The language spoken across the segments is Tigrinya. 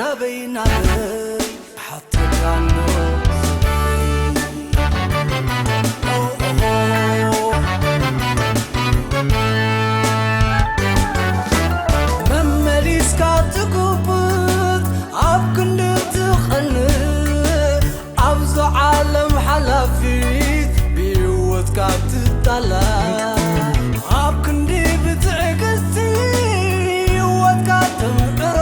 ናበይ ናበይ ሓተካ ኣሎ መመሊስካ ትጉብጥ ኣብ ክንዲ ትቐንእ ኣብዛ ዓለም ሓላፊት ብህይወትካ ትጣላ ኣብ ክንዲ ብትዕግስቲ ህይወትካ ተምዕሮ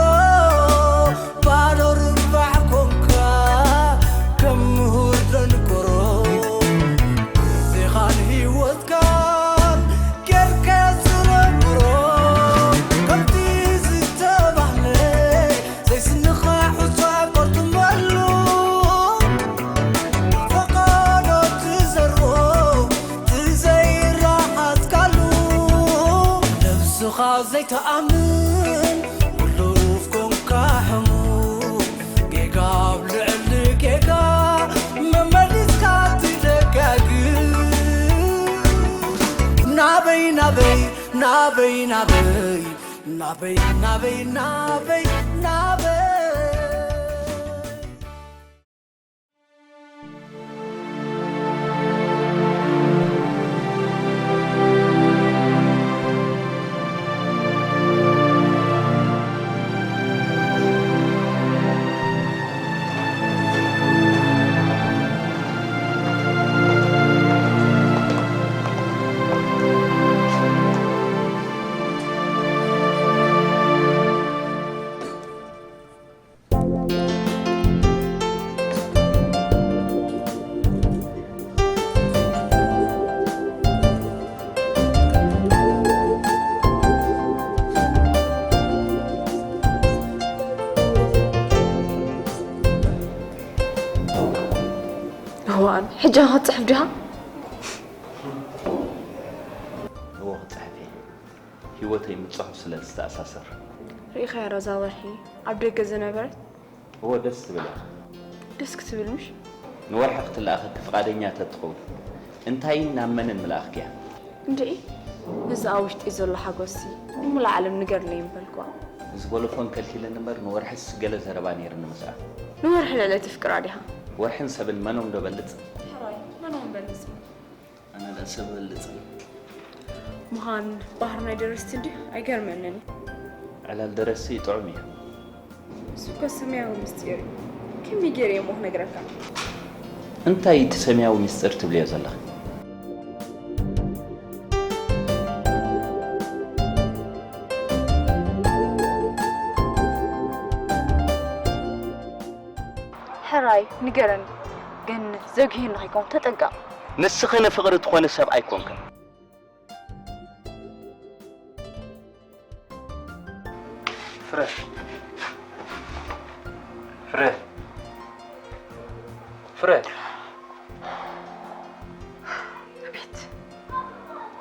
ባዶ ርባሕ ኮንካ ከም ምሁር ደንቆሮ ግዜኻን ህይወትካን ጌርካ ዝረምሮ ከምቲ ዝተባህለ ዘይስንኻ ሑጻ ቆርጥመሉ ፈቓዶ ትዘርቦ ትዘይረኣትካሉ ነብስኻ ዘይተኣምን ውሉፍ ኮንካ ሕሙም ጌጋ ኣብ ልዕሊ ጌጋ መመሊስካ ትደጋግም ናበይ ናበይ ናበይ ናበይ ናበይ ናበይ ናበይ ናበይ እዋን ሕጂ ክትጽሕፍ ዲኻ? እዎ ክጽሕፍ እየ። ህይወተይ ምስ ጽሑፍ ስለ ዝተኣሳሰር። ርኢኻያ ሮዛ ወርሒ ኣብ ደገ ዝነበረት? እዎ ደስ ትብል እያ። ደስ ክትብል ምሽ? ንወርሒ ክትለኣኸኪ ፍቓደኛ ተትኸውን እንታይን ናብ መንን ምለኣኽኪያ? እንድዒ ነዚ ኣብ ውሽጢ ዘሎ ሓጎስሲ ንሙሉእ ዓለም ንገርለይ ምበልክዋ። ዝበሎ ፎን ከልኪለኒ እምበር ንወርሕስ ገለ ዘረባ ነይርኒ ምስኣ። ንወርሒ ልዕሊ ትፍቅራ ዲኻ? ወርሕን ሰብን መኖም ዶ በልጽ? ሕራይ መኖም በልጽ? ኣነ ደኣ ሰብ እበልጽ። ምዃን ባህሪ ናይ ደረስቲ እንድዩ ኣይገርመንን እዩ። ዕላል ደረስቲ ጥዑም እዩ። እሱ እኮ ሰማያዊ ምስጢር እዩ። ከመይ ገይረ እየ እሞ ክነግረካ? እንታይ እቲ ሰማያዊ ምስጢር ትብልዮ ዘለኺ? ሕራይ ንገረኒ ግን ዘጉሂ ንኸይኮን ተጠንቀቕ። ንስኺ ንፍቕሪ ትኾኒ ሰብ ኣይኮንክን። ፍረ ፍረ ፍረ ቤት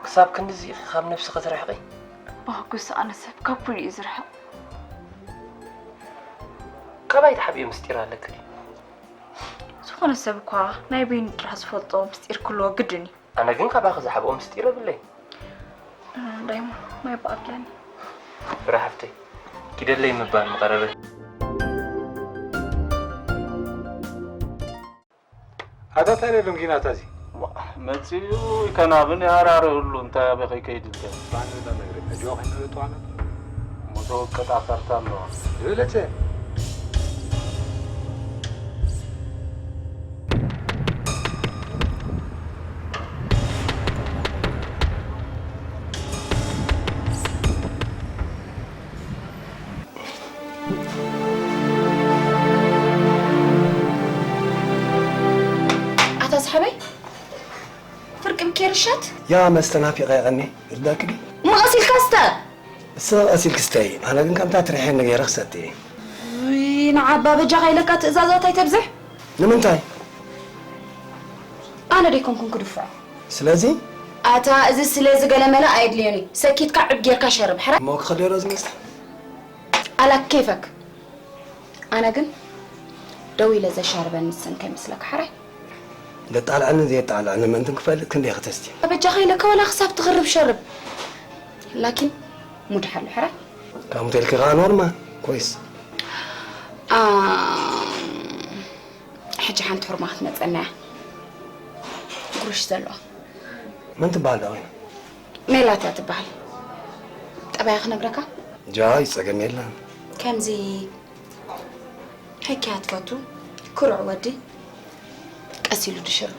ክሳብ ክንድዚ ኢኺ ካብ ነብስኺ ትርሕቒ? ባህጉስ ኣነ ሰብ ካብ ኩሉ እዩ ዝርሕቕ። ካባይ ትሓብእዮ ምስጢር ኣለኪ ድዩ? ዝኾነ ሰብ እኳ ናይ በይኑ ጥራሕ ዝፈልጦ ምስጢር ክህልዎ ግድን እዩ። ኣነ ግን ካባኺ ዝሓብኦ ምስጢር የብለይን። ዳይሞ ማይ በኣፍለኒ። ፍረ ሓፍተይ ኪደለይ ምባል ምቐረበ። ኣታ እንታይ ደንጊናታ እዚ? መጺኡ ይከናብን ይሃራርህ ሁሉ እንታይ ኣበይ ከይከይድ እንተ። ባንዳ ነገር ኣጆ ከይነረቱ ኣነ። ሞቶ ቀጣፈርታ ኣለዋ። ይብለተ። ኣታ ዝሓበይ ፍርቂ ብኬርሻት ያ መስተ ናፊቐ ቀኒ ይርዳክ ድዩ? መቐስ ኢልካ ስተ። እሰ ቀስ ኢልክ ስተይ፣ ኣነ ግን ከምታ ትርሕየኒ ገይረ ክሰቲ እየ። ውይ ንዓባ በጃኻ ኢለካ ትእዛዛት ኣይተብዝሕ። ንምንታይ? ኣነ ደይኮንኩን ክድፍዖ። ስለዚ ኣታ እዚ ስለ ዝገለመለ ኣየድልዮን እዩ። ሰኪትካ ዕብ ጌርካ ሸርብ ሕራይ። እሞ ክኸደሮ ዝመስል ኣላ ኬፈክ። ኣነ ግን ደው ኢለ ዘሻርበኒ ስም ከይመስለካ ሕራይ። ዘጣልዐንን ዘየጣልዐንን ምእንትን ክፈልጥ ክንደይ ክተስቲ። በጃኻ ኢለካ ወላ ክሳብ ትኽርብ ሸርብ። ላኪን ሙድ ሓሉ ሕራይ። ካብ ሙቴልኪ ኸዓ ኖርማል ኮይስ። ሓንቲ ሕርማ ክትመጸና እያ። ጉርሽ ዘለዋ። መን ትበሃል ዳዊና? ሜላት እያ ትበሃል። ጠባያ ክነግረካ? ጃይ ጸገም የለን። ከምዚ ሕክያ ትፈቱ ኩሩዕ ወዲ ቀስ ኢሉ ድሽር።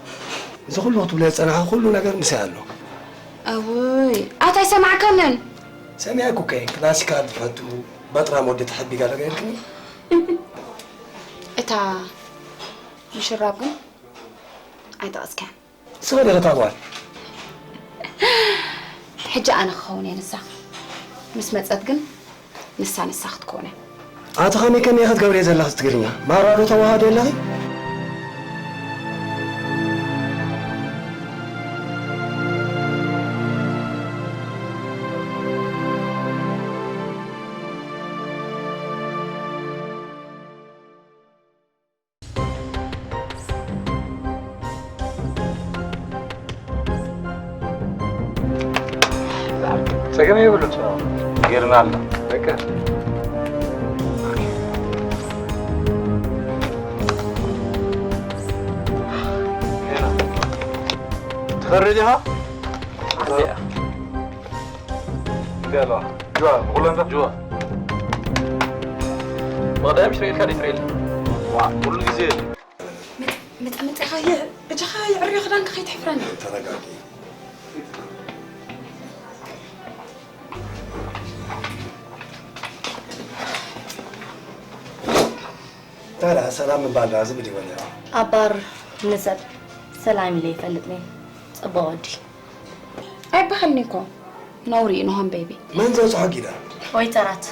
እዚ ኩሉ ክትብሎ ዝጸናሓ ኩሉ ነገር ምሳይ ኣሎ። ኣውይ ኣታ ኣይሰማዕካንን። ሰሚዐኩ ከ ክላሲካል ትፈቱ በጥራም ወዲ ተሐቢጋ ነገር ኢልክኒ። እታ ምሽራብ ግን ኣይጠቐስካን። ስኸ ዲኸ ታጓል ሕጂ ኣነ ክኸውን እየ ንሳ ምስ መጸት ግን ንሳ ንሳ ክትኮነ። ኣቲ ከመይ ከመይ ክትገብሪ ዘለኽስ ትግርኛ ማራዶ ተዋህዶ ኣለኺ። ጸገም የብሉን። ጌርና ኣሎ። በቃ። ትፈርድ ኢኻ? እንዲያ። እንዲያ ኣለዋ። ጅዋ፣ ብኹሎም ዶ? ጅዋ። መቕደም ሽሬልካ ዲትሬል። ዋ፣ ኩሉ ግዜ። መጠመጠኻ እጅኻ የዕርዮ ክዳንካ ከይትሕፍረኒ። ተረጋጊ። ታዲያ ሰላም ምባል ዳ ዝብል ይበል። ኣባር ንሰብ ሰላም ኢለ ይፈልጥ ነይ። ጽቡቕ ወዲ። ኣይበሃልኒ እኮ ነውሪ እዩ ንሆን ቤቢ። መን ዘብፅሖ ጊዳ? ወይ ተራት።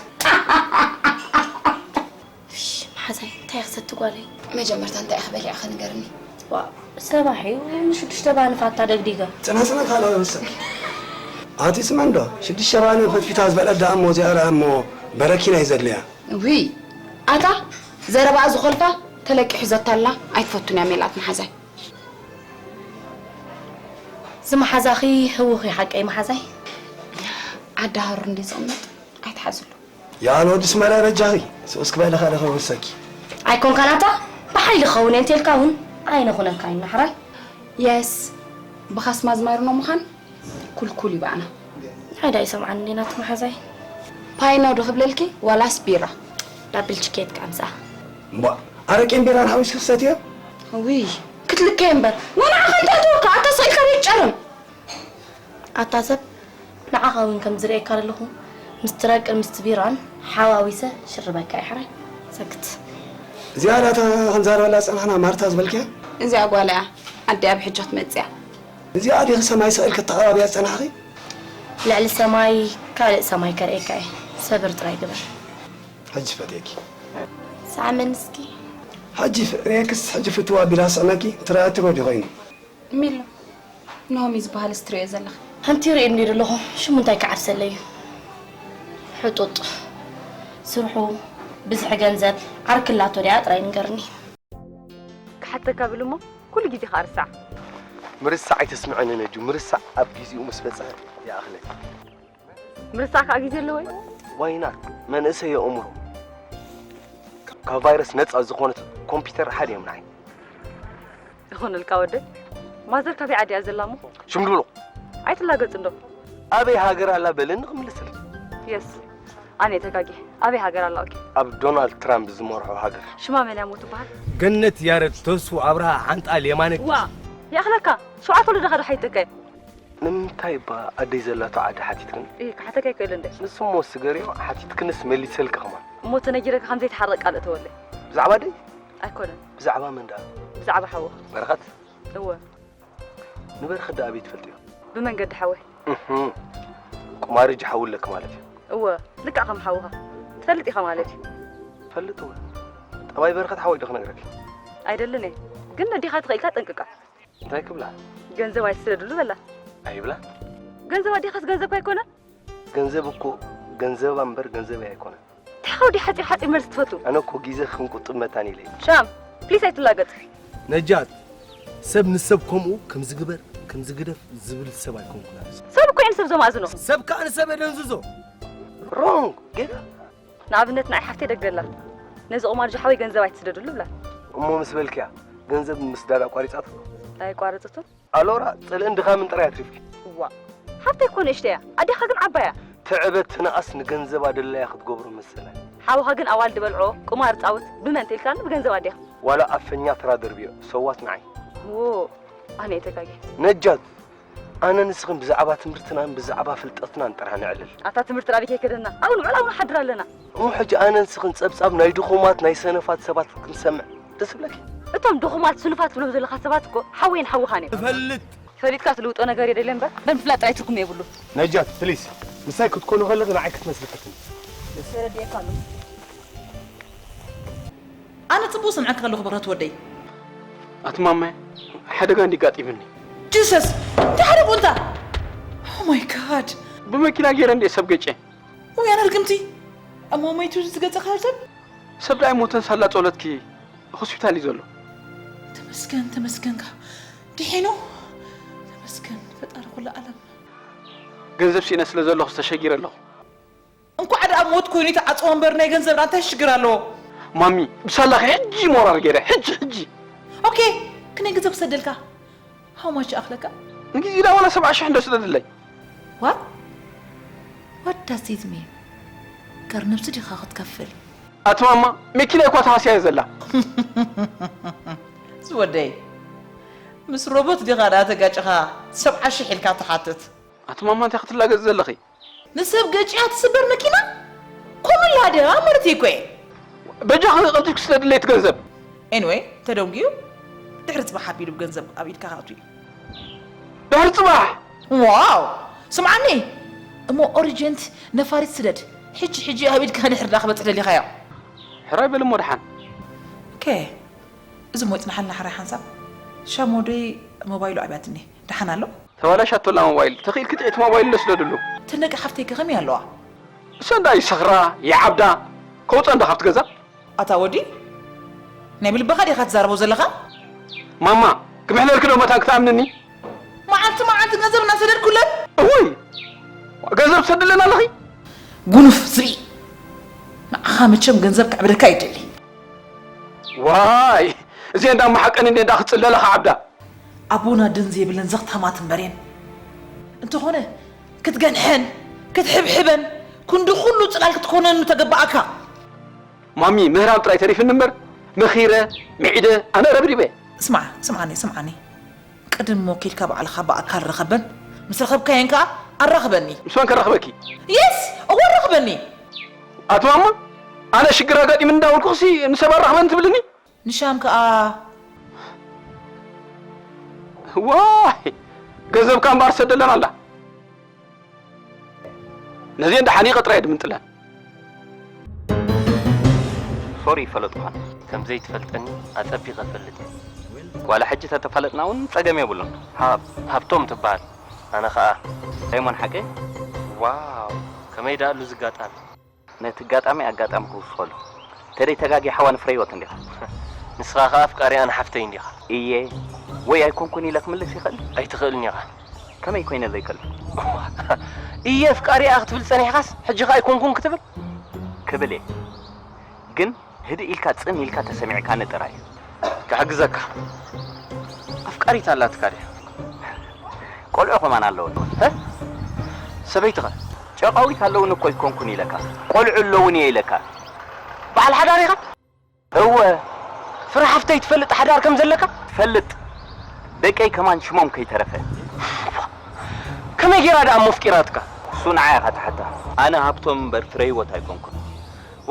እሽ፣ መሓዛይ እንታይ ክሰቲ ጓለይ? መጀመርታ እንታይ ኢኺ በሊዕኺ ንገርኒ። ዋ፣ ሰባሕ እዩ ንሽዱሽተ ባኒ ፋታ ደግዲገ። ፅና ፅና ካልኣዊ ወሰን። ኣቲ ስመን ዶ ሽዱሽተ ባኒ ፈትፊታ ዝበለት ደኣ እሞ እዚኣ ደኣ እሞ በረኪና እዩ ዘድልያ። ውይ ኣታ ዘረባኣ ዝኾልፋ ተለቂሑ ዘታላ ኣይትፈቱን እያ ሜላት መሓዛይ። እዚ መሓዛኺ ህውኽ እዩ ሓቀይ መሓዛይ። ዓዲ ሃሩር እንዲ ዝቕመጥ ኣይትሓዝሉ። ያን ወዲ ስመራ በጃኺ ስኡስ ክበለ ካልእ ከይወሰኪ። ኣይኮንካን ኣታ ብሓይሊ ክኸውን እየ እንተልካ እውን ኣይነኹነካ እዩ ናሕራይ። የስ ብኻስማ ዝማርኖ ምዃን ኩልኩል ይባእና። ሓይዳ ይሰምዓኒ ናቲ መሓዛይ። ፓይኖ ዶ ክብለልኪ ዋላስ ቢራ? ዳብል ችኬት ካምሳ። እምቧ ኣረቄን ቢራን ሓዊስኪ ክሰትዮ? ውይ ክትልከይ እምበር ንዓኻ እንታይ ተወካ ኣታ ስቕ ኢልካ ዘይትጨርም። ኣታ ሰብ ንዓኻ እውን ከም ዝርእየካ ዘለኹ ምስ ትረቅን ምስቲ ቢራን ሓዋዊሰ ሽርበካ ይሕራይ። ሰክት። እዚኣ ዳታ ክንዛረበላ ዝጸናሕና ማርታ ዝበልክያ? እዚኣ ጓል እያ ኣዲኣ ብሕጂ ክትመጽእ እያ። እዚኣ ዲኺ ሰማይ ስቕ ኢልኪ ተቐባብያ ዝጸናሕኺ? ልዕሊ ሰማይ ካልእ ሰማይ ከርእየካ እየ። ሰብር ጥራይ ግበር። ሕጂ ፈትየኪ። ሰዓመኒ እስኪ። ሕጂ ፍቅሬክስ ሕጂ ፍትዋ ቢላ ስዕመኪ ትረኣቲ ዶ ኮይኑ? ሚሎ ኖሚ ዝበሃል ስትሪዮ ዘለኻ። ከምቲ ርእየኒ ዘለኹ ሽሙ እንታይ ክዓርሰለይ እዩ? ሕጡጥ ስርሑ ብዝሒ ገንዘብ ዓርክላቶ ድያ ጥራይ ንገርኒ። ክሓተካ ብል እሞ ኩሉ ግዜ ከዓ ርሳዕ። ምርሳዕ ኣይተስምዐኒ ነጁ፣ ምርሳዕ ኣብ ጊዜኡ ምስ በጽሐ ይኣኽለኒ። ምርሳዕ ከዓ ግዜ ኣለዎ እዩ። ዋይና መንእሰይ ኣእምሮ ካብ ቫይረስ ነፃ ዝኾነት ኮምፒውተር ሓደ እዮም ንዓይ። ይኾነልካ ወደይ። ማዘር ካበይ ዓዲ እያ ዘላ እሞ? ሽምድብሎ። ኣይትላገጽ እንዶ። ኣበይ ሃገር ኣላ በለኒ ክምልሰልኪ። የስ ኣነ ተጋጊ ኣበይ ሃገር ኣላ ኦኬ። ኣብ ዶናልድ ትራምፕ ዝመርሖ ሃገር። ሽማ መን እያ እሞ ትበሃል? ገነት ያረድ ተስፉ ኣብርሃ ሓንጣል የማነ። ዋ ይኣኽለካ ሸውዓተ ወለድኻ ዶ ሓይተካ እየ። ንምንታይ እባ ኣደይ ዘላቶ ዓዲ ሓቲትክን? እይ ክሓተካ ይክእል እንደ። ንስሞ ስገርዮ ሓቲትክንስ መሊሰልኪ ከማን። እሞ ተነጊረካ ከም ዘይትሓርቕ ቃል እተወለይ። ብዛዕባ ኣደይ? ኣይኮነን። ብዛዕባ መን ደኣ? ብዛዕባ ሓወኻ። በረኸት? እወ። ንበረኸት ደኣ ኣበይ ትፈልጥዮ? ብመንገዲ ሓወይ። እህ ቁማርጅ ሓዊ ኣለኪ ማለት እዩ። እወ ልክዕ ከም ሓውኻ ትፈልጥ ኢኻ ማለት እዩ። ፈልጥ እወ። ጠባይ በረኸት ሓወይ ዶ ክነግረኪ? ኣይደልን እየ ግን ነዲኻ ትኽእልካ ጠንቅቃ። እንታይ ክብላ? ገንዘብ ኣይትስደድሉ በላ። ኣይብላ። ገንዘብ ኣዴኻስ ገንዘብ ኣይኮነ? ገንዘብ እኮ ገንዘባ እምበር ገንዘበይ ኣይኮነን። እንታይ ሓወዲ ሓፂር ሓፂር መልሲ ትፈቱ? ኣነ እኮ ግዜኺ ክንቁጥብ መታን ኢለ እየ። ሻም ፕሊስ ኣይትላገፅ። ነጃት ሰብ ንሰብ ከምኡ ከምዚ ግበር ከምዚ ግደፍ ዝብል ሰብ ኣይኮንኩን ኣነ። ሰብ እኮ እየ ንሰብ ዘማእዝኖ። ሰብ ከዓ ንሰብ የደንዝዞ። ሮንግ ጌጋ። ንኣብነት ንዓይ ሓፍተይ ደገላ ነዚ ቁማር ጅሓወይ ገንዘብ ኣይትስደድሉ ብላ። እሞ ምስ በልክያ ገንዘብ ምስዳድ ኣቋሪጻቶ። ኣይቋረጽቱን። ኣሎራ ጽልእን ድኻምን ጥራይ ኣትሪፍኪ። እዋ፣ ሓፍተይ እኮ ንእሽተይ እያ፣ ኣዴኻ ግን ዓባይ እያ። ትዕበት ትንኣስ ንገንዘብ ኣደላያ ክትገብሮ መሰላ። ሓውኻ ግን ኣዋልድ በልዖ፣ ቁማር ጻውት፣ ብመን ተልካኒ ብገንዘብ ኣዴኻ። ዋላ ኣፈኛ ተራ ደርብዮ፣ ሰዋት ንዓይ። ዎ፣ ኣነ እየ ተጋግየ። ነጃት፣ ኣነ ንስኽን ብዛዕባ ትምህርትናን ብዛዕባ ፍልጠትናን ጥራሕ ነዕልል። ኣታ ትምህርቲ ራቢ ከይከደና፣ ኣብኡ ንውዕል ኣብኡ ንሓድር ኣለና። እሞ ሕጂ ኣነ ንስኽን ጸብጻብ ናይ ድኹማት ናይ ሰነፋት ሰባት ክንሰምዕ ደስ ይብለኪ? እቶም ድኹማት ስኑፋት ትብሎም ዘለኻ ሰባት እኮ ሓወይን ሓውኻን እዮም። እፈልጥ። ፈሊጥካ ትልውጦ ነገር የደለ እምበር ናይ ምፍላጥ ጥራይ ትርጉም የብሉ። ነጃት ፕሊስ ምሳይ ክትኮኑ ከለኺ ንዓይ ክትመስሊ ፈትኒ። ተረዲኤካ ኣሎ። ኣነ ጽቡቕ ሰምዐካ ኣለኹ ብረት ወደይ። ኣቲ ማማይ ሓደጋ እንዲ ጋጢምኒ። ጂሰስ እንታይ ሓደጉ እንታ? Oh my God ብመኪና ገይረ እንደ ሰብ ገጨ። ወይ ኣነ ርግምቲ ኣሞ መይቱ ዝገጸኻ ሰብ ሰብ ዳይ ሞተን ሳላ ጸሎትኪ ሆስፒታል እዩ ዘሎ። ተመስገን ተመስገንካ ድሒኑ ተመስገን ፈጣሪ ኩሉ ዓለም። ገንዘብ ሲነ ስለ ዘለኹ ተሸጊረ ኣለኹ። እንኳዕ ደኣ ሞት ኮይኑ ተዓጽዎ እምበር ናይ ገንዘብና እንታይ ሽግር ኣለዎ? ማሚ ብሳላኺ ሕጂ ሞራል ገይረ ሕጂ ሕጂ። ኦኬ ክንደይ ገንዘብ ክሰደልካ? How much ይኣኽለካ? ንጊዜ ኢላ ዋላ ሰብዓ ሽሕ እንዶ ስደድለይ። What? What does this mean? ገር ነብሲ ዲኻ ክትከፍል? ኣቲ ማማ መኪና እኳ ተሃስያ እያ ዘላ። ዝወደይ ምስ ሮቦት ዲኻ ደኣ ተጋጭኻ ሰብዓ ሽሕ ኢልካ ትሓትት? ኣቲ ማማ እንታይ ክትላገጽ ዘለኺ? ንሰብ ገጭያ ትስበር መኪና? ኮምላ ድያ ማለት እኮ እየ። በጃኺ ቀልጢፍኪ ስደድለይ እቲ ገንዘብ። Anyway ተደንጉዩ ድሕሪ ጽባሕ ኣቢሉ ብገንዘብ ኣብ ኢድካ ክኣቱ እዩ። ድሕሪ ጽባሕ? ዋው ስምዓኒ እሞ ኦሪጀንት ነፋሪት ስደድ ሕጂ ሕጂ ኣብ ኢድካ ድሕሪ ዳ ክበጽሕ ደሊኻዮ። ሕራይ በል እሞ ደሓን። ኦኬ እዚ እሞ ይጽናሓልና ሕራይ ሓንሳብ። ሻሞደይ ሞባይሉ ኣብያትኒ ደሓን ኣሎ? ተባላሻቶላ ሞባይል ተኽኢልኪ ጥዒቲ ሞባይል ለስደድሉ። ተን ደቂ ሓፍተይ ከ ከመይ ኣለዋ? እሰንዳ ይሰኽራ ይዓብዳ ከውፀንዳ ካብቲ ገዛ። ኣታ ወዲ ናይ ብልብኻ ዲኻ ትዛረቦ ዘለኻ? ማማ ክምሕለልኪ ዶ መታን ክትኣምንኒ? መዓልቲ መዓልቲ ገንዘብ እናሰደድኩለን። እውይ ገንዘብ ትሰድለን ኣለኺ? ጉኑፍ ዝርኢ ንዓኻ መቸም ገንዘብ ከዕብደካ ይደሊ። ዋይ እዚአ እንዳ መሓቀኒ እንዳ ክፅለላ ክዓብዳ። ኣቦና ደን ዘይብለን ዘኽታማት እምበር እየን። እንተኾነ ክትገንሐን ክትሕብሕበን ክንዲ ኩሉ ፅላል ክትኮነን ምተገባኣካ። ማሚ ምህራም ጥራይ ተሪፍኒ እምበር መኺረ ምዒደ ኣነ ረብሪበ። ስማዕ ስምዓኒ ስምዓኒ ቅድም እሞ ኬድካ ባዕልኻ ብኣካል ርኸበን ምስ ረኸብካየን ከኣ ኣራኽበኒ። ምስመን ከራኽበኪ? የስ እወ ኣራኽበኒ። ኣቲ ማማ ኣነ ሽግር ኣጋጢምኒ እንዳበልኩኽሲ ንሰብ ኣራኽበኒ ትብልኒ? ንሻም ከኣ ዋይ ገንዘብካ እምበኣር ሰደለን ኣላ ነዚአን ደሓን ይቐጥራ እየ ድምንጥለን ሶሪ ይፈለጥኳን ከም ዘይትፈልጠኒ ኣጸቢቐ እፈልጥ እየ ዋላ ሕጂ ተተፋለጥና እውን ጸገም የብሉን ሃብ ሃብቶም ትበሃል ኣነ ኸኣ ሳይሞን ሓቀይ ዋው ከመይ ደኣሉ ዝጋጣሚ ነቲ ጋጣሚ ኣጋጣሚ ክውስኸሉ። ተደይ ተጋጊ ሓዋ ንፍረህይወት እንዲኻ። ንስኻ ኸኣ ኣፍቃሪኣ ንሓፍተይ እንዲኻ። እየ ወይ ኣይኮንኩን ኢለ ክምልስ ይኽእል? ኣይትኽእልን ኢኻ። ከመይ ኮይነ ዘይክእል? እየ ኣፍቃሪኣ ክትብል ጸኒሕኻስ ሕጂ ኸኣ ኣይኮንኩን ክትብል? ክብል እየ። ግን ህድእ ኢልካ ጽን ኢልካ ተሰሚዕካኒ ጥራይ። ክሕግዘካ። ኣፍቃሪት ኣላትካ ድያ? ቆልዑ ከማን ኣለውኒ። እ? ሰበይትኸ? ጨቓዊት ኣለውኒ እኮ ኣይኮንኩን ኢለካ። ቆልዑ ኣለውኒ እየ ኢለካ። በዓል ሓዳር ኢኻ? እወ። ፍረ ሓፍተይ ትፈልጥ ሓዳር ከም ዘለካ? ትፈልጥ። ደቀይ ከማን ሽሞም ከይተረፈ። ከመይ ጌራ ደኣ እሞ ኣፍቂራትካ? እሱ ንዓይ ኢኻ ትሓታ። ኣነ ሃብቶም እምበር ፍረ ህይወት ኣይኮንኩን።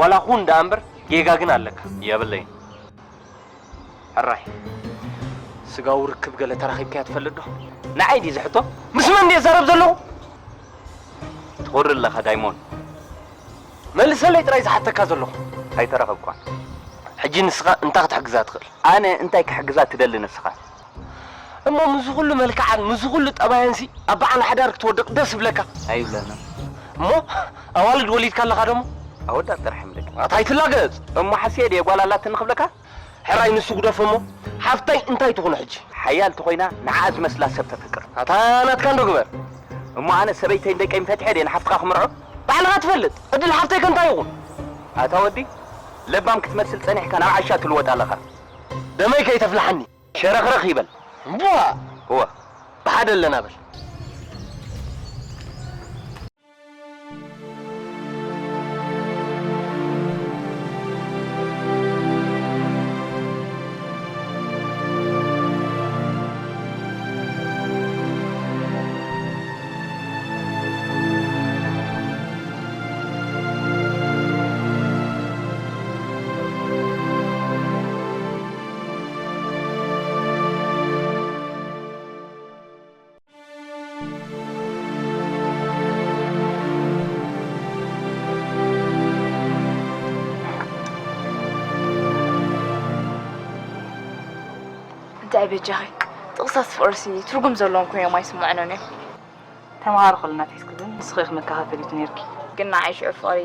ዋላ ኹን ደኣ እምበር ጌጋ ግን ኣለካ። የብለይን። ሕራይ ስጋዊ ርክብ ገለ ተራኺብካያ ትፈልጥ ዶ? ንዓይ ድዩ ዝሕቶ? ምስ መን ድየ ዛረብ ዘለኹ? ትኾሪ ኣለኻ ዳይሞን። መልሰለይ ጥራይ ዝሓተካ ዘለኹ። ኣይተረኸብኳን። ሕጂ ንስኻ እንታይ ክትሕግዛ ትኽእል? ኣነ እንታይ ክሕግዛ ትደሊ ንስኻ? እሞ ምስዚ ኩሉ መልክዓን ምስዚ ኩሉ ጠባየንሲ ኣብ በዓል ሓዳር ክትወድቕ ደስ ይብለካ? ኣይብለንን። እሞ ኣዋልድ ወሊድካ ኣለኻ ዶሞ? ኣወዳት ጥራሕ እምበይ። ኣታ ኣይትላገጽ። እሞ ሓስየ ድየ ጓል ኣላትኒ ክብለካ? ሕራይ ንሱ ግደፎ እሞ ሓፍተይ እንታይ ትኹን ሕጂ? ሓያል ተኾይና ንዓኣ ዝመስላ ሰብ ተፍቅር። ኣታ ናትካ እንዶ ግበር። እሞ ኣነ ሰበይተይን ደቀይን ፈቲሐ ድየ ንሓፍትኻ ክምርዖ? ባዕልኻ ትፈልጥ። ዕድል ሓፍተይ ከ እንታይ ይኹን? ኣታ ወዲ ለባም ክትመስል ጸኒሕካ ናብ ዓሻ ትልወጥ ኣለኻ። ደመይ ከይተፍልሓኒ ሸረኽረኽ ይበል። እምቧ! እወ፣ ብሓደ ኣለና በል። እንታይ በጃኺ፣ ጥቕሳት ፍቕርሲ ትርጉም ዘለዎም ኮይኖም ኣይስምዑንን እዮም። ተምሃሮ ከለና ኣትሒዝኪ ግን ንስኺ ኢኺ መከፋፈሊት ነይርኪ። ግን ንዓይ ሽዑ ፍቕሪ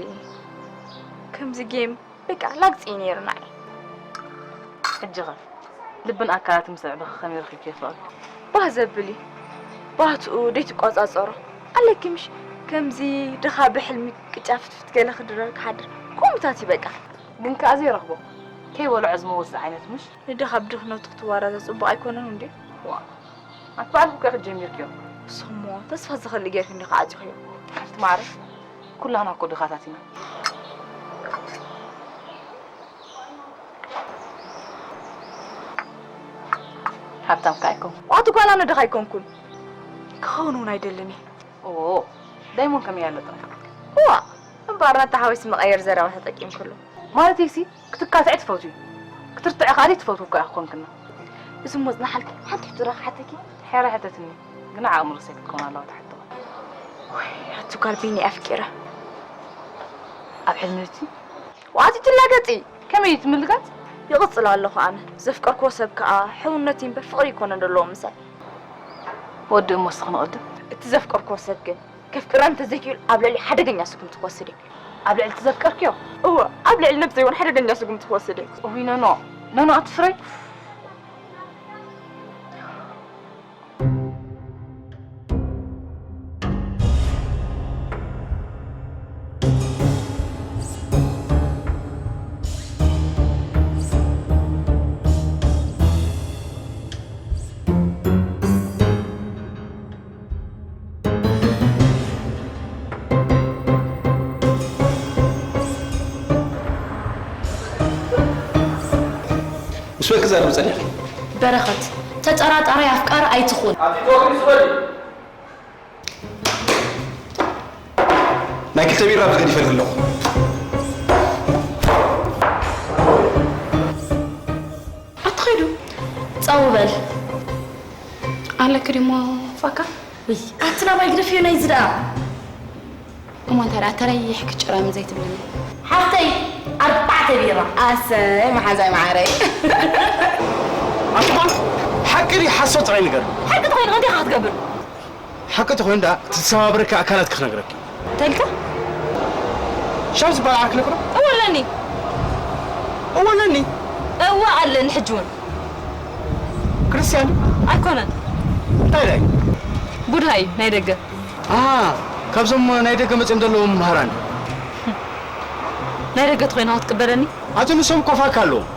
ከምዚ ጌም በቃ ላግጺ እዩ ነይሩ ንዓይ። ሕጂ ኸ ልብን ኣካላትን ምስ ኣዕበኺ ከመይ ረኺብክዮ ፍቕሪ? ባህ ዘብል እዩ። ባህትኡ ደይትቆጻጸሮ ኣለኪ ምሽ? ከምዚ ድኻ ብሕልሚ ቅጫ ፍትፍት ገለ ክድረር ክሓድር ከምኡታት እዩ በቃ። ግን ከኣ ዘይረኽቦ ከይበልዖ ዝመውት ዓይነት ምሽ? ንድኻ ብድኽነቱ ክትዋረዘ ጽቡቕ ኣይኮነን እንድዩ? ዋ፣ ኣቲ ባዕልኺ እኮ ኢኺ ጀሚርክዮ። ንስኺ እሞ ተስፋ ዝኸልእ ጌርኪ እንዲኺ ዓጺኽዮ። ሓፍቲ ማዕረ፣ ኩላህና እኮ ድኻታት ኢና። ሃብታም ከኣ ኣይኮንኩን። ዋቱ ጓል ኣነ ድኻ ኣይኮንኩን። ክኸውን እውን ኣይደልን እየ። ኦ፣ ዳይሞን ከመይ ኣሎ ጥራይ። እዋ፣ እምበኣር ነታ ሓወይሲ መቐየሪ ዘረባ ተጠቂምክሉ። ማለተይሲ፣ ክትካትዒ ትፈትዊ። ክትርትዒ ከኣ ዘይትፈትዊ እኮ ኢኺ ኮንክና። እዚ እሞ ጽናሓልኪ፣ ሓንቲ ሕቶ ዶ ክሓተኪ? ሕራይ ሕተትኒ፣ ግን ዓቕሚ ርእሰይ ክትከውን ኣለዋ እታ ሕቶ። ወይ፣ ኣቲ ጓል ቢኒ ኣፍቂረ። ኣብ ሕልሚ እቲ? ዋቲ ትላገጺ? ከመይ እዩ ትምልጋጽ? ይቕጽል ኣለኹ ኣነ። ዘፍቀርክዎ ሰብ ከኣ ሕውነት እዩ እምበር ፍቕሪ ኣይኮነን ዘለዎ ምሳይ። ወዲ እሞ እስኺ ንቕድም። እቲ ዘፍቀርክዎ ሰብ ግን ከፍቅራ እንተዘይክኢሉ ኣብ ልዕሊ ሓደገኛ ስጉምቲ ክወስድ እዩ። ኣብ ልዕሊ እቲ ዘፍቀርክዮ? እወ፣ ኣብ ልዕሊ ነብሰይ እውን ሓደገኛ ስጉምቲ ክወስድ እዩ። እውይ ኖኖ፣ ኖኖ ኣትፍረይ። ምስ መን ክዛረብ ጸኒሕኪ? በረኸት፣ ተጠራጣሪ ኣፍቃሪ ኣይትኹን። ኣቲ ቶክን ዝበል። ናይ ክልተ ቢራ ኣብዚ ገዲፈልኪ ኣለኹ። ኣትኸይዱ? ጸው በል። ኣለኪ ድሞ ፋካ? ውይ፣ ኣቲ ናባይ ግደፍዮ ናይዚ ደኣ። እሞ እንታይ ደኣ ተረይሕኪ ጭረም ዘይትብልኒ? ሓፍተይ፣ ኣርባዕተ ቢራ። ኣሰይ፣ መሓዛይ መዓረይ። ኣቲ ጓል፣ ሓቂ ድዩ ሓሶት ጥራይ ንገር። ሓቂ ተኾይኑ እንታይ ኢኻ ክትገብር? ሓቂ ተኾይኑ ደኣ፣ እቲ ዝሰባበረካ ኣካላትኪ ክነግረኪ። እንታይ ኢልካ? ሻም ዝበሃል ዓርኪ ኣለኪ ዶ? እወ ኣለኒ። እወ ኣለኒ? እወ ኣለኒ፣ ሕጂ እውን። ክርስትያን ድዩ? ኣይኮነን። እንታይ ደኣ እዩ? ቡድሃ እዩ፣ ናይ ደገ። ኣሃ፣ ካብዞም ናይ ደገ መጺኦም ዘለዉ መምህራን። ናይ ደገ ተኾይንካ ክትቅበለኒ? ኣቲ ንሶም እኮ ፋካ ኣለዎም።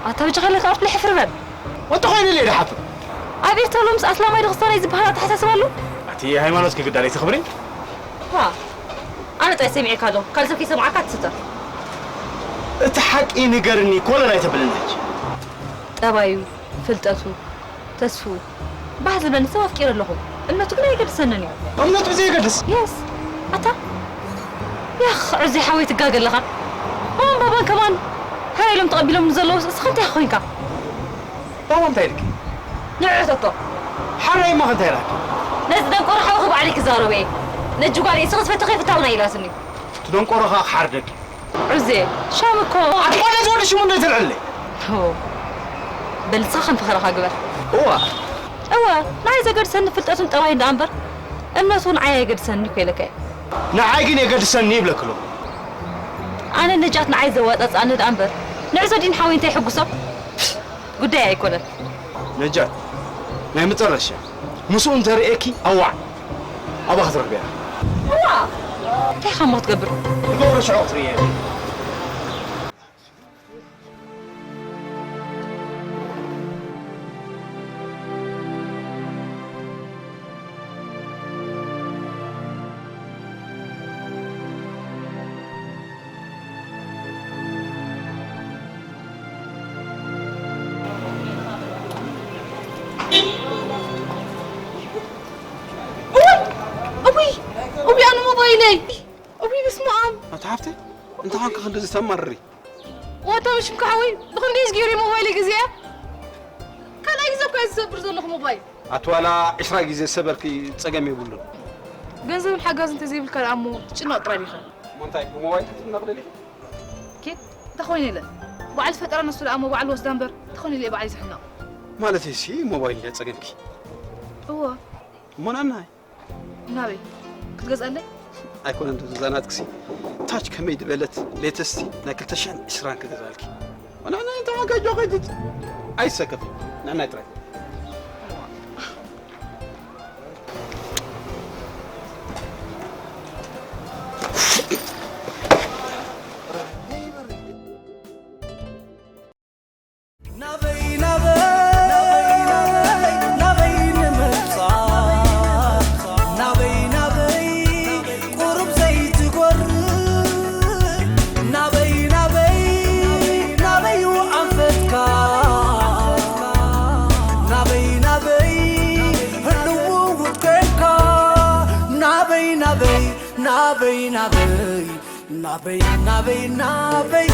ኣታ በጃኻ ኢለካ ኣፍልሕ ፍርበል። እንተኾይኑ ኢለ ድሓፍር። ኣብ ኤርትራ ሎምስ ኣስላማይ ዶ ክርስትያናይ ዝበሃል ኣተሓሳስባ ኣሎ? ኣቲ ሃይማኖትኪ ግዳ ለይተኽብሪ? ዋ፣ ኣነ ጥራይ ሰሚዐካ ዶ? ካልእ ሰብ ከይሰምዓካ ትስተር። እቲ ሓቂ ንገርኒ፣ ኮለል ኣይተብልኒ ሕጂ። ጠባዩ፣ ፍልጠቱ፣ ተስፍኡ፣ ባህ ዝብለኒ ሰብ ኣፍቂረ ኣለኹ። እምነቱ ግን ኣይገድሰንን እዩ። እምነቱ ብዘየገድስ? የስ። ኣታ፣ ያኽ፣ ዑዚ ሓወይ ትጋገ ኣለኻ። ማማን ባባን ከማን ሕራይ ኢሎም ተቐቢሎም ንዘለዉ እስኻ እንታይ ኮንካ? ባባ እንታይ ኢልኪ? ንዑ ሕተቶ። ሓራይ እሞ እንታይ ኢላኪ? ነዚ ደንቆሮ ሓውኺ ባዕለይ ክዛረቦ እየ። ነጂ ጓል እየ፣ ንስኺ ዝፈተኺ ፍታውና ኢላትኒ። እቲ ደንቆሮ ኸኣ ክሓርደኪ። ዑዜ፣ ሻም እኮ። ኣቲ ጓል ነቲ ወዲ ሽሙ እንዶ ይተልዕለይ። ሆ። በል ንስኻ ከም ፈኸራኻ ግበር። እዋ። እወ፣ ንዓይ ዘገድሰኒ ፍልጠቱን ጠባዩን ደኣ እምበር፣ እምነቱ ንዓይ ኣይገድሰኒ እኮ ኢለካ እየ። ንዓይ ግን የገድሰኒ ይብለኪ ኣለኹ። ኣነ ነጃት ንዓይ ዘዋጻጽኣኒ ደኣ እምበር፣ ንዑ ዘዲን ሓወይ እንታይ ይሕጉሶ? ጉዳይ ኣይኮነን። ነጃት፣ ናይ መጨረሻ ምስኡ እንተርእየኪ ኣዋዕ፣ ኣብኣ ክትረኽብያ። እዋ! እንታይ ኢኻ እሞ ክትገብር? ዝገብሮ ሽዑ ክትርእያ ኢኺ። እውይ! እውይ! እውይ ኣነ ሞባይለይ! እውይ በስመ ኣብ! ኣታ ሓፍተይ እንታይ ኾንኪ ክንድዚ ተማርሪ? ዋታ ምሽምካ ሓወይ ብኽንደይ ዝገይሩ ሞባይለይ ግዜያ? ካልኣይ ግዜ እኮ እየ ዝሰብር ዘለኹ ሞባይል። ኣቲ ዋላ ዕስራ ግዜ ዝሰበርኪ ጸገም የብሉን። ገንዘብን ሓጋዝን እንተዘይብልካ ደኣ እሞ ትጭነቕ ጥራይ ዲኻ? እሞ እንታይ ብሞባይል ክትጭነቕ ደሊኺ? ኬት እንተኾይነ ኢለ ባዕሉ ዝፈጠራ ንሱ ደኣ እሞ ባዕሉ ወስዳ እምበር እንተኾይነ ኢለ እየ ባዕሉ ዝሕነቕ። ማለተይሲ ሞባይል እንድያ ጸገምኪ። እወ። እሞ ናናይ ናበይ ክትገዝኣለይ? ኣይኮነን ዶ እዛ ናትክሲ ታች ከመይ ዝበለት ሌተስቲ ናይ ክልተ ሽሕን ዕስራን ክገዝኣልኪ። ወናና እንተ ዋጋ ጆኸጅት ኣይሰከፍ። ናናይ ጥራይ። ናበይ ናበይ ናበይ ንምብጻሕ ናበይ ናበይ ቁሩብ ዘይትጎርእ ናበይ ናበይ ናበይ ኣንፈትካ ናበይ ናበይ ህልው ውድ ኮይንካ ናበይ ናበይ ናበይ ናበይ ናበይ ናበይ ናበይ